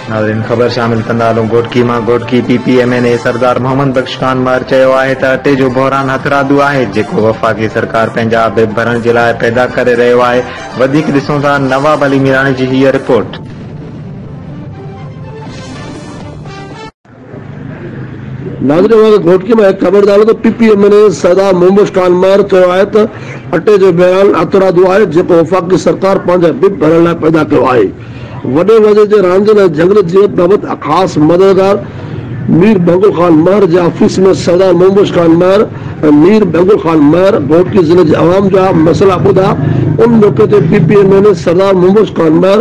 ناظرين خبر شامل ڪندا هلون گهوٽڪي مان Ghotki P P M N A Sardar Muhammad Bakhsh Khan Mahar چيو آهي ته اٽي جو بحران هٿرادو آهي جيڪو وفاقي سرڪار پنهنجا بيب ڀرڻ جي لاء پيدا ڪري رهيو آهي وڌيڪ ڏسون ٿا نواب علي ميراڻي جي هيء رپورٽ. ناظرين اوهان کي گهوٽڪي مان هڪ خبر ڏيان ته P P M N A Sardar Muhammad Bakhsh Khan Mahar چيو آهي ته اٽي جو بحران هٿرادو آهي جيڪو وفاقي سرڪار پنهنجا بيب ڀرڻ لاء پيدا ڪيو آهي. وڏي وزير جي راندين ۽ جهنگلي جيوت بابت خاص مددگار مير بنگل خان مهر جي آفيس ۾ سردار محمد بخش خان مهر ۽ مير بنگل خان مهر گهوٽڪي ضلعي جي عوام جا مسئلا ٻڌا ان موقعي تي P P M N A Sardar Muhammad Bakhsh Khan Mahar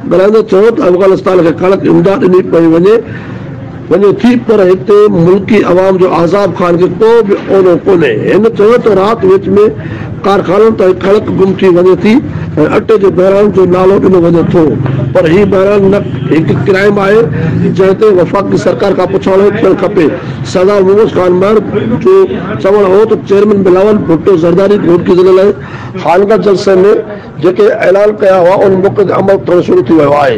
ڳالهائيندي چيو ته افغانستان کي ڪڻڪ امداد ڏني پئي وڃي وڃي ٿي پر هتي ملڪي عوام جو عذاب خان کي ڪو به اونو ڪونهي. هن چيو ته رات وچ ۾ ڪارخانن تائين ڪڻڪ گم ٿي وڃي ٿي ۽ اٽي جي بحران جو نالو ڏنو وڃي ٿو پر هي بحران نه هڪ ڪرائيم آهي جنهن تي وفاقي سرڪار کان پڇاڻو ٿيڻ کپي. سردار محمد خان مهر جو چوڻ هو ته چيئرمين بلاول ڀٽو زرداري گهوٽڪي ضلعي لاء خانگاهه جلسي ۾ جيڪي اعلان ڪيا هئا ان موقعي تي عمل ٿيڻ شروع ٿي ويو آهي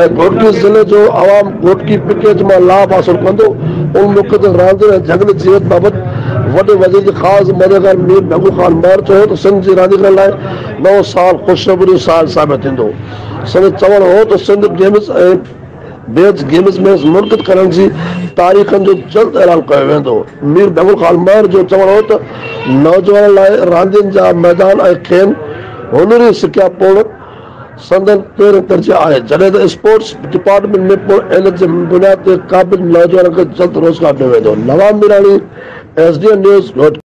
۽ گهوٽڪي ضلعي جو عوام گهوٽڪي پڪيج مان لاڀ حاصل ڪندو. ان موقعي تي راندين ۽ جهنگلي جيوت بابت وڏي وزير جي خاص مددگار مير ڀڳو خان مهر چيو ته سنڌ جي رانديگرن لاء نئون سال خوشخبري جو سال ثابت ٿيندو. سندس چوڻ هو ته سنڌ گيمز ۽ بيچ گيمز ۾ منعقد ڪرڻ جي تاريخن جو جلد اعلان ڪيو ويندو. مير بهلول خان مهر جو چوڻ هو ته نوجوانن لاء راندين جا ميدان ۽ کين هنري سکيا پڻ سندن پهرين ترجيح آهي، جڏهن ته اسپورٽس ڊپارٽمينٽ ۾ پڻ اهليت جي بنياد تي قابل نوجوانن کي جلد روزگار ڏنو ويندو. Nawab Mirani, S D N news, Ghotki.